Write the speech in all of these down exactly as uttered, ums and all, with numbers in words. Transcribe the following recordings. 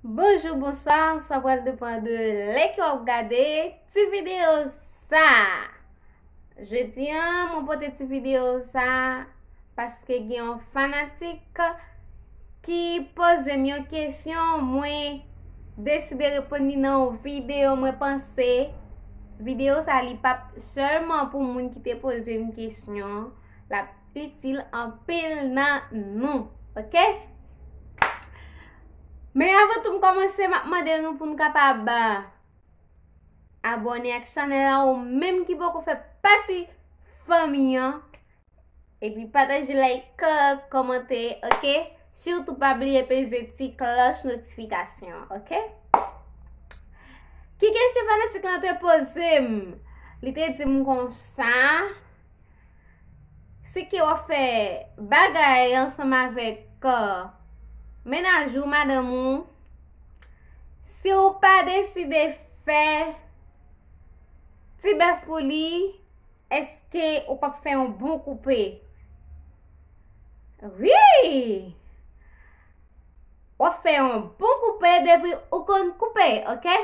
Bonjou, bonswa, sa pral depann de lè ke w ap gade ti videyo sa. Jodi a, mwen pote ti videyo sa paske gen yon fanatik ki poze m yon kesyon, mwen deside reponn li nan yon videyo. Mwen panse videyo sa li p ap sèlman pou moun ki te poze m kesyon, l ap itil anpil nan nou, oke? Men avan tou m kòmanse, m ap mande nou pou n kapab abòne ak chanèl la, ou menm ki poko fè pati fanmi an. Epi pataje, like, kòmante, oke? Sitou pa bliye peze ti klòch notifikasyon, oke? Ki kesyon fanatik lan te poze m? Li te di m konsa, si ke w ap fè bagay ansanm avèk, uh, mennaj ou, madanm ou, si w pa deside fè ti bèf pou li, èske ou p ap fè yon bon koupe? Wi! W ap fè yon bon koupe depi ou konn koupe, oke?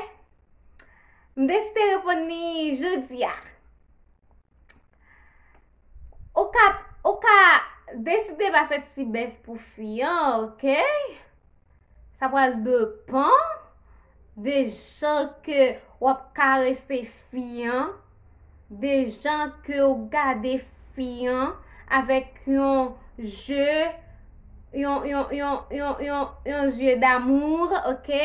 M deside reponn li jodi a. Ou ka, ou ka deside pa fè ti bèf pou fi an, oke? Sa pral depann de jan ke w ap karese fi an, de jan ke w gade fi an avèk yon je, yon, yon, yon, yon, yon, yon je d'amour, oke?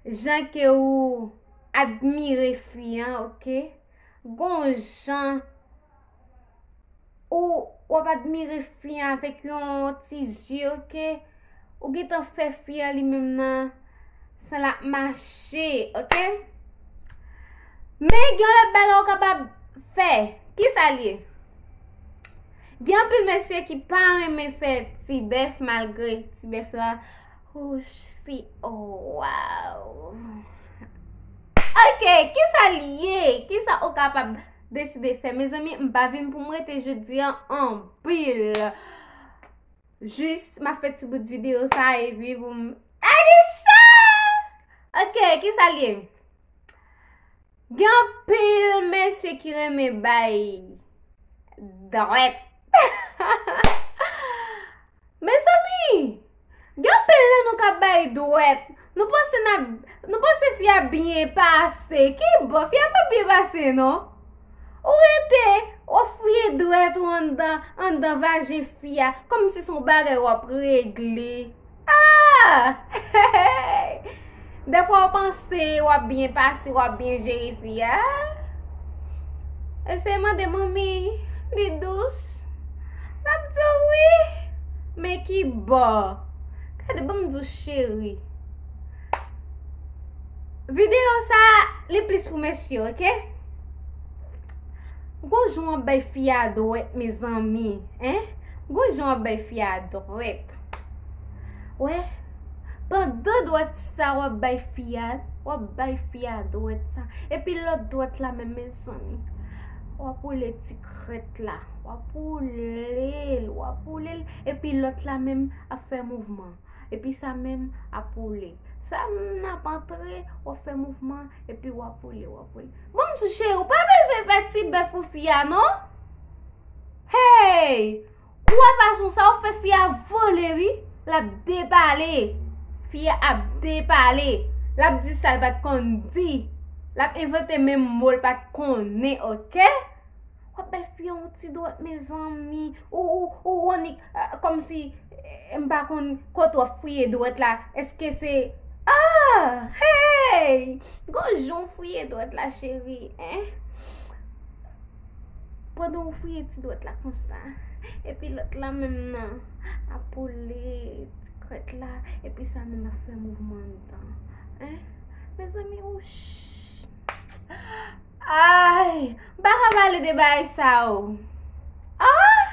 Jan ke ou admire fi an, oke? Gon jan ou, w ap admire fi an avèk yon ti je, oke? Ou gentan fè fi an li menm nan san l ap mache, oke? Men gen yon lòt bagay ou kapab fè. Kisa l ye? Gen anpil mesye ki pa renmen fè ti bèf malgre ti bèf la, oh, si, oh, waw. Oke, kisa l ye? Kisa ou kapab deside fè? Mezanmi, m pa vin pou m rete jodi a anpil. Jis m ap fè ti bout videyo sa epi pou m. Anisha! Oke, kisa l ye? Gen anpil mesye ki renmen bay dwèt. Mezanmi, gen anpil nan nou k ap bay dwèt. Nou panse n ap, nou panse fi a byen pase. Ki bò, fi a pa byen pase, non. Ou rete, w ap fouye dwèt ou anndan, anndan vajen fi a, kòmsi se yon bagay w ap regle. Ah! Dèfwa w panse w ap byen pase, w ap byen jere fi a. Eseye mande manmi, li dous. L ap di w wi. Men ki bò? Gade, ban m di w cheri. Videyo sa, li plis pou mesye, oke? Gon jan w ap bay fi a dwèt, mezanmi, en? Gon jan w ap bay fi a dwèt. Wè, pandan dwèt sa w ap bay fi a, w ap bay fi a dwèt sa. Epi lòt dwèt la menm, mezanmi, w ap woule ti krèt la. W ap woule l, w ap woule l. Epi lòt la menm ap fè mouvman. Epi sa menm ap woule. Sa menm nan ap antre, w ap fè mouvman, epi w ap woule, w ap woule. Bon, m di w cheri, ou pa bezwen fè ti bèf pou fi a, non. Hey! Ou wè fason sa, ou fè fi a vole, wi. L ap depale. Fi a ap depale. L ap di sa l pa t konn di. L ap envante menm mo l pa t konnen, oke? W ap bay fi a yon ti dwèt, mezanmi. Ou, ou, ou annik, ah, kòmsi, eh, m pa konn kote w ap fouye dwèt la. Èske se, ah, hey! Gon jan w fouye dwèt la, cheri, en? Pandan w fouye ti dwèt la konsa, epi lòt la menm nan ap woule ti krèt la, epi sa menm ap fè mouvman anndan. En? Mezanmi, ou ch-, ay, m pa ka pale de bagay sa yo. Ah!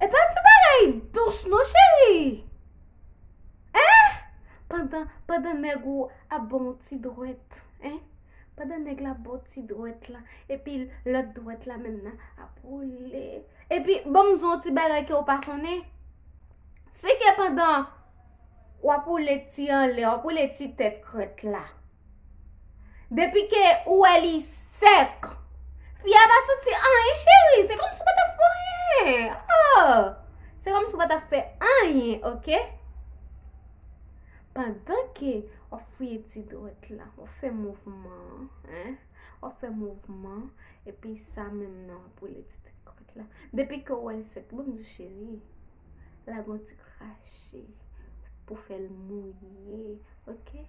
E pa ti bagay dous non, cheri. En? Pandan, pandan nèg ou ap ba w ti dwèt, en? Pandan nèg la ap ba w ti dwèt la, epi lòt dwèt la menm nan ap woule. Epi, ban m di w yon ti bagay ke w pa konnen. Se ke pandan w ap woule ti anlè, w ap woule ti tèt krèt la. Depi ke ou wè li sèk, fi a pa santi anyen, cheri. Se kòmsi w pa t ap fè anyen. Oh! Se kòmsi w pa t ap fè anyen, oke? Pandan ke w ap fouye ti dwèt la, w ap fè mouvman an, en? W ap fè mouvman, epi sa menm nan w ap woule ti tèt krèt la. Depi ke w wè l sèk, ban m di w, cheri, lage yon ti krache pou fè l mouye, oke?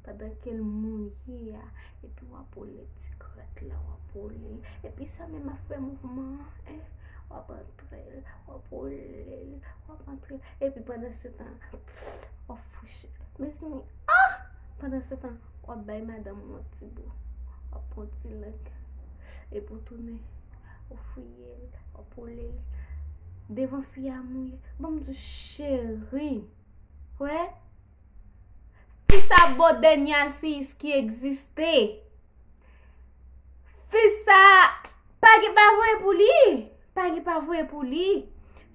Pandan ke l mouye a, epi w ap woule ti krèt la, w ap woule l. Epi sa menm ap fè mouvman an, en? W ap antre l, w ap woule l, w ap antre l. Epi pandan se tan, w ap fouche l. Mezanmi, ah! Pandan se tan, w ap bay madanm ou yon ti bo. W ap pran ti lang. Epi w tounen, ou fouye l, w ap woule l. Devan fi a mouye. Ban m di w, cheri. Wè? Fi sa bo dènyè seyis ki egziste. Fi sa pa gen pa voye pou li. Pa gen pa voye pou li.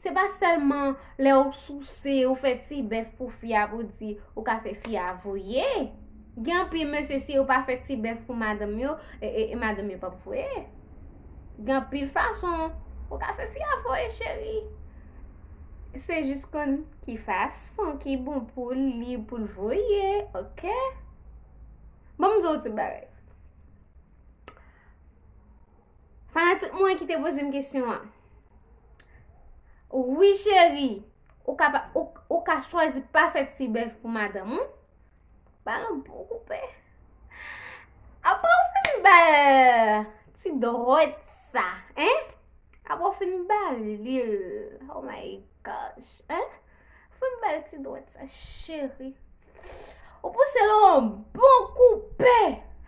Se pa sèlman lè ou souse, ou fè ti bèf pou fi a pou di ou ka fè fi a voye. Gen anpil mesye, si yo pa fè ti bèf pou madanm yo, e, e, e madanm yo p ap voye. Gen anpil fason ou ka fè fi a voye, cheri. Se jis konn ki fason ki bon pou li, pou l voye, oke? Ban m di w ti bagay. Fanatik mwen ki te poze m kesyon an. Wi, cheri, ou ka pa, ou, ou ka chwazi pa fè ti bèf pou madanm ou. Ba l yon bon koupe. Apre w fin ba l ti dwèt sa, en? Apre w fin ba li l. Oh my gosh, en? Fin ba l ti dwèt sa, cheri. Ou pouse l yon bon koupe,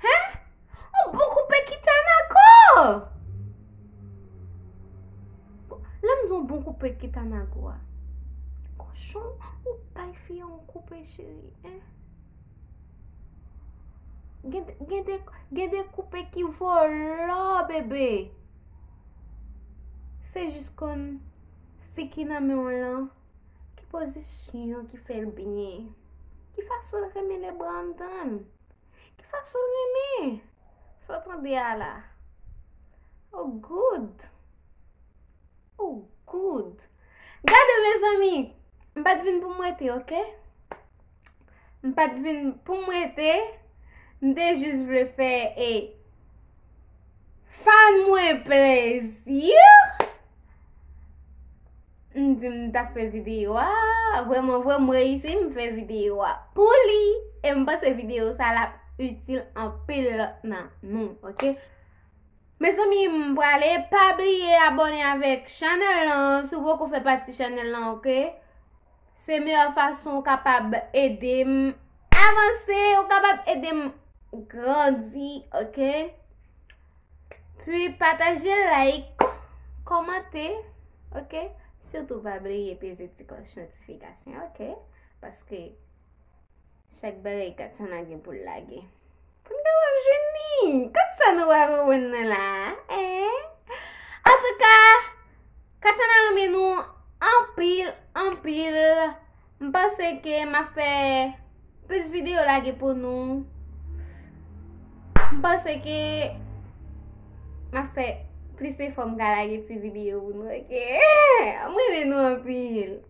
en? Yon bon koupe ki tanako! Lè m di yon bon koupe ki tanako a, kochon, ou bay fi a yon koupe, cheri, en? Gen, gen de, gen de koupe ki vòlò, bebe. Se jis konn fi ki nan men w lan, ki pozisyon ki fè l byen, ki fason l renmen le bras anndan l, ki fason l renmen sa w tande a la. Oh, good. Oh, good. Gade, mezanmi, m pa t vin pou m rete, oke? M pa t vin pou m rete, m te jis vle fè, e, fan mwen plezi. M di m t ap fè videyo a, vrèman vre, m reyisi, m fè videyo a pou li, e m panse videyo sa l ap itil anpil nan nou, oke? Mezanmi, m prale, pa bliye abòne avèk chanèl lan, si w poko fè pati chanèl lan, oke? Se meyè fason ou kapab ede m avanse, ou kapab ede m grandi, oke? Pi pataje, like, kòmante, oke? Sitou pa bliye peze ti klòch notifikasyon, oke? Paske chak bagay Katsana gen pou l lage, pou n kapab jwenn li. Kot sa nou pa konprann nan la, en? Antouka, Katsana renmen nou anpil, anpil. M panse ke m ap fè plis videyo lage pou nou. M panse ke m ap fè plis efò m ka lage ti videyo pou nou, oke? M renmen nou anpil.